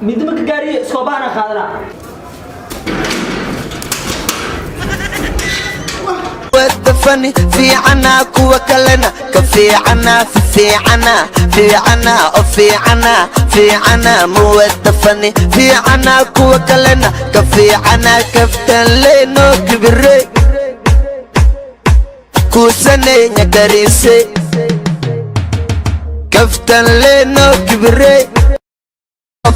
Midnimo ka gaariye iskoobahana qaadanaa. Wadafani fiicana, kuwa kalena ka fiicana, fiicana, fiicana oo fiicana, fiicana. Muwadafani fiicana, kuwa kalena ka fiicana, kaftan leeno kibire kuusanenya karise, kaftan leeno kibire.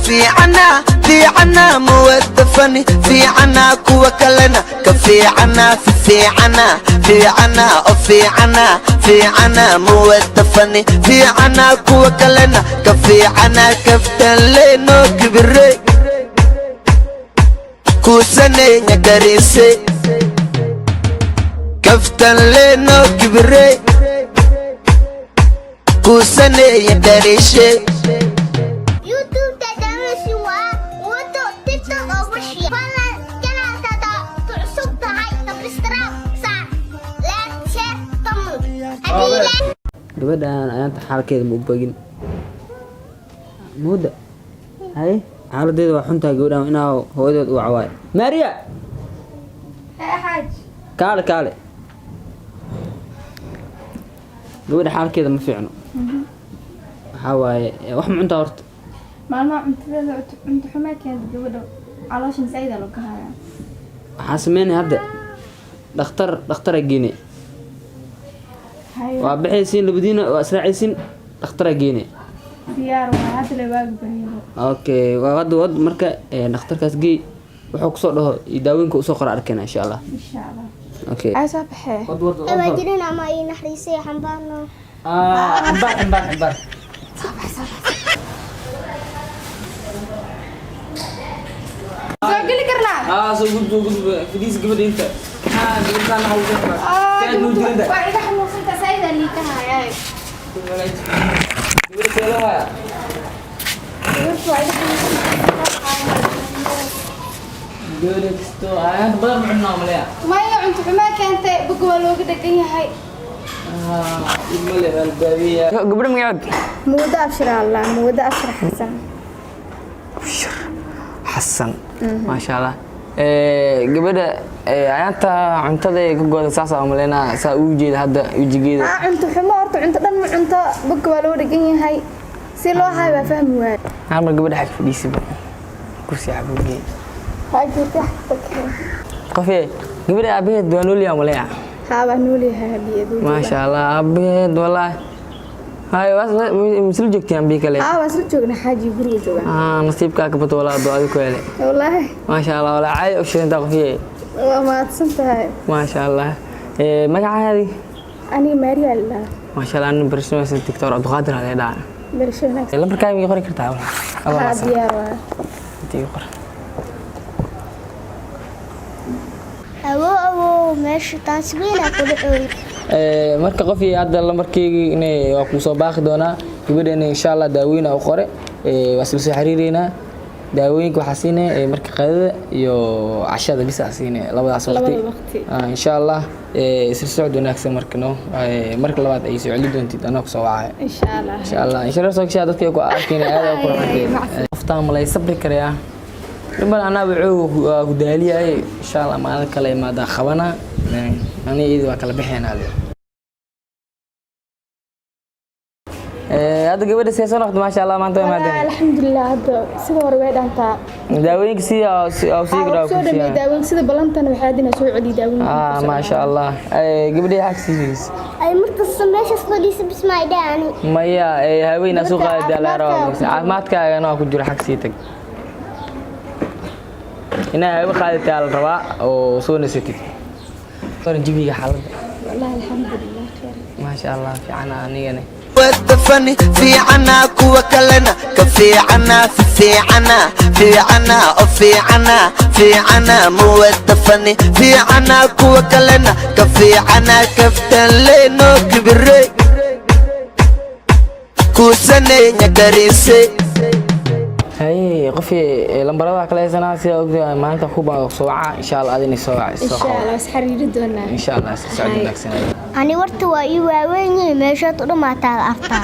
Fiicana, fiicana, muwadafani fiicana, kuwa kalena ka fiicana, fiicana, fiicana oo fiicana, fiicana. Muwadafani fiicana, kuwa kalena ka fiicana, kaftan leeno kibire kuusanenya karise, kaftan leeno kibire kuusanenya karise. YouTube tadamasi waa wado TikTok ugu shiya. Fadlan channelkada cusub tahay, subscribe saar, like, share, comment. Haddii Gabadhan ayaanta xaalkeeda ma u bogin muuda. Haye, xaaladeeda waa xuntahay gabadhan. Inaa hooyadeed u wacwaay. Maariya! Xaaj. Kaale, kaale. Gabadha xaalkeeda ma fiicno. Waxaa waaye, wax ma cuntaa horta? Maalmaha cuntadeeda cunto xumaa keenta gabadha, calooshan saida loo ka hayaa. Waxaa sameynaya hadda dhakhtar, dhakhtara geene. Hayo. Waa bixaysiin labadiina, waa israacaysiin, dhakhtara geene. Diyaar waa, hadda la waagu baryabo. Okay, waa hadda wad marka dhakhtarkaas geey, wuxuu kusoo dhaho iyo daawooyinka usoo qora arkayna, insha Allah. Insha Allah. Okay. Ay, soo baxee. Wad, wad, wad. Waa jirin ama ii naxariisay xambaarno. Ah, xambaar, xambaar, xambaar. Soo geli karnaa? Ah, soo gudbo, gudbo, fadhiis gabadha inta. Ah, gabadhaan waxa ugu soo Ah, nuu jirinta. Waa iga xanuunsantaa, saida lii ka hayaa. Gabadha see loo hayaa? Gabadha waa iga xanuunsantaa. Gabadha kasto ayaan badan ma cunaa maleya. Maya, cunto xumaa keentay, boga waa looga dhegan yahay. Ah, male waa la daaweeyaa Gabadha magaceed? Muwada Abshir Allah, Muwada Abshir Xasan. Xasan, maasha Allah. Gabadha ayaanta cuntada ay ka gooda saas aan umaleynaa, saa ugu jeeda hadda wejigeeda. Ah, cunto xumo horta, cunto dhan ma cunto, boga waa loo dhegan yahay, si loo hayo waa fahmi waaye. Hal mar gabadha xag fadhiisiba, kursi xabuugee. Waa jirta. Qofee, gabadha aabaheed waa noolyaha umaleynaa? Haa, waa noolyahay habiyadu. Maasha Allah, aabaheed wallaahi hay misla joogtiin ambii kale? Haa, waa isla joognaa, xaaji guriga joogaa. Ah, nasiibkaa ka bato walaa ducada ku hele. Wallaahi. Maasha Allah, walaa caadi u shidantaa qofiye. Waa mahadsan tahay. Maasha Allah. Magacaadi? Aniga Maariya la. Maasha Allah, nin barashada Doctor Cabdiqaadir ayaa dhaca. Barasho wanaagsan. Lambarkaaga ma ii qori kartaa? Haa, diyaar waa. Intii qor. Awow, awow, meesha taas weyn aa ku dhacooy. Marka qofkii hadda lambarkeygii inay waa kuu soo baaqi doonaa. Gabadheena insha Allah daawooyin aa u qore. Waa isla soo xiriireynaa. Daawooyinka waxaa siinaya marka qadada iyo cashada bis aa siinaya, labadaas waqti. Labada waqti. Ah, insha Allah. Isla socod wanaagsan. Marka no marka labaad ay soo celi doontid anaa kusoo wacaya. Insha Allah. Insha Allah, insha Allah. Soo gashaa dadka ku arkeen aad ku raaxatay. Qoftaan malay sabri karaya dhiban, anaa wuxuu waa ku daaliyay. Insha Allah maalin kale imaada qabana, ani iyada waa kala bixinaa le. Hadda gabadha see soo noqotay? Maasha Allah, maanta waa Wallaahi imaadeen. Alxamdulilah, hadda sida hore way dhaantaa. Daawooyinka sida sii Aa, soo dhameey daawooyinka sida balantana, waxaa adina soo celiy daawooyinka. Ah, maasha Allah. Gabadha xag siiyay. Ay markasta meeshaas fadhiisa bismaa idhaani. Maya, haweeney suuqa Marka daalaaro. caafimaadkaaga ku jiro. Caafimaadkaagana waa ku jiro, xag sii tag. Inaa hawe qaadataa la rabaa oo soo nasatid. Waran jawiga xaaladda? Wallaahi alxamdulilah, khayr. Maasha Allah, fiican anigana. Wadafani fiicana, kuwa kalena ka fiicana, fiicana, fiicana oo fiicana, fiicana. Muwadafani fiicana, kuwa kalena ka fiicana, kaftan leeno kibire kuusanenya karise. Haye qofkii lambarada kala haysanaa, sida ogtahay maalinta ku baan soo waca, insha Allah adina soo waca soo Insha qabo. Allah is xiriiri doonaa. Insha Allah, si socod wanaagsan. Ani warta waa ii waaweyn yihiin, meeshaad u dhammaataa artaa.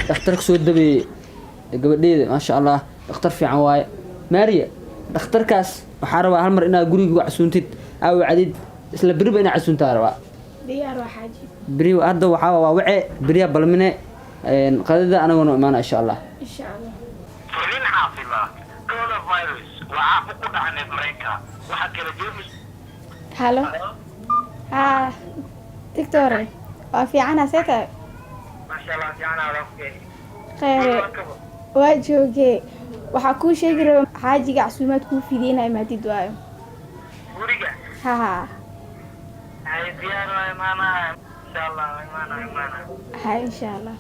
Dhakhtarka soo dabeeyey gabadheeda, maasha Allah, dhakhtar fiican waaye. Maariya, dhakhtarkaas waxaa rabaa hal mar inaad guriga ku casuuntid, aa wacdid, isla beriba inaad casuuntaa rabaa. Diyaar waa, xaaji. Beri hadda waxaa waa wace, beriya balmine qadada anaguna imaana, insha Allah. Insha Allah. Fariin caafimaad: coronavirus waa caabuq ku dhaca neef mareenka, waxaa kala jeermis. Hello, haa doctor, waa fiicana, see tahay? Maasha Allah, fiican alaafkee. Kheyre waa joogee. Waxaa kuu sheegi raba xaajiga casuumaad kuu fidiyey imaadid waayo. Guriga? Haha. Hay, diyaar waa, imaanaa insha Allah, imaana imaana. Ha, insha Allah.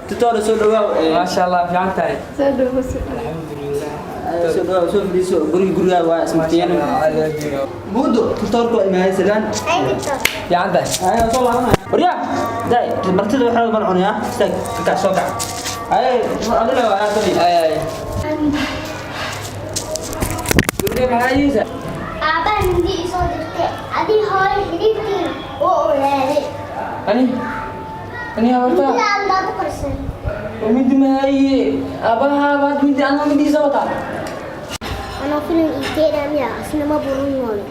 Doctor, soo dhawaaw. Maasha Allah, fiican tahay? Soo dhawo, soo dhawo. Alxamdulilah. Soo dhawaaw, soo fadhiiso. Guriga gurigaaga waa ismartiyeen muudo. Doctorka waa imaaday, salaan. Ay, doctor. Fiican tahay? Ay, soo laabanaya. Waryaa daay, martida waxaa bal cunayaa. Istaag, kac, soo kac. Ay, adila waa tabi. Ay ay, guriga maxaa iisa? Aabbaha mindi isoo dirtay, adii hooyo xidhiidhkiina oo ogaaday. Ani habarta. Mindida aad ku qarsan. Mindi mahaye, abaha baad mindi, anaa mindiisa wataa. Anoo filim iteeda miya asna ma burun mooyo.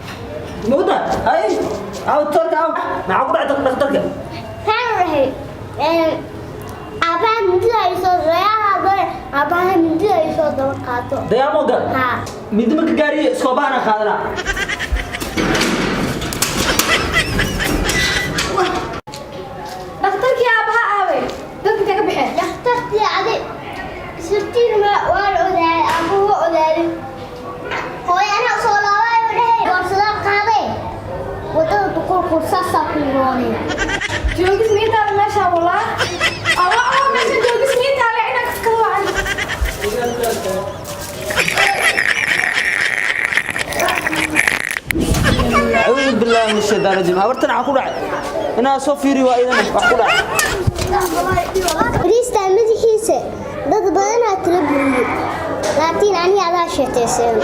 Mawda ay, aw doctorka, aw maxaa ku dhacay dhakhtarka? Maxaan rahay, aabbaha mindida isoo dayaha doon, aabbaha mindida isoo daba qaato. Dayaamo gal. Haa. Mindi marka gaariye iskoobahana qaadana. Dhakhtarkii aabaha aaway? Dadka intee ka baxeen? Dhakhtartii adi sirtiin waa la ogaaday, aabbuhu waa ogaaday. Hooyo anaa soo laabayo dhahay, boorsadaa qaaday, wadada duqulku saasaa ku roonay. Joogis miintaale meesha walaa Allah Allah, meesha joogis miintaale inaa kafkada wacan. Acuudu billahi min shaytaan rajiim. Habartan waxaa ku dhacay inaa soo fiiri, waa idan wax ku dhacay. Bariistaa madaxiisa dad badanaa tala buriyey, laakiin aniga adaa sheetaysan.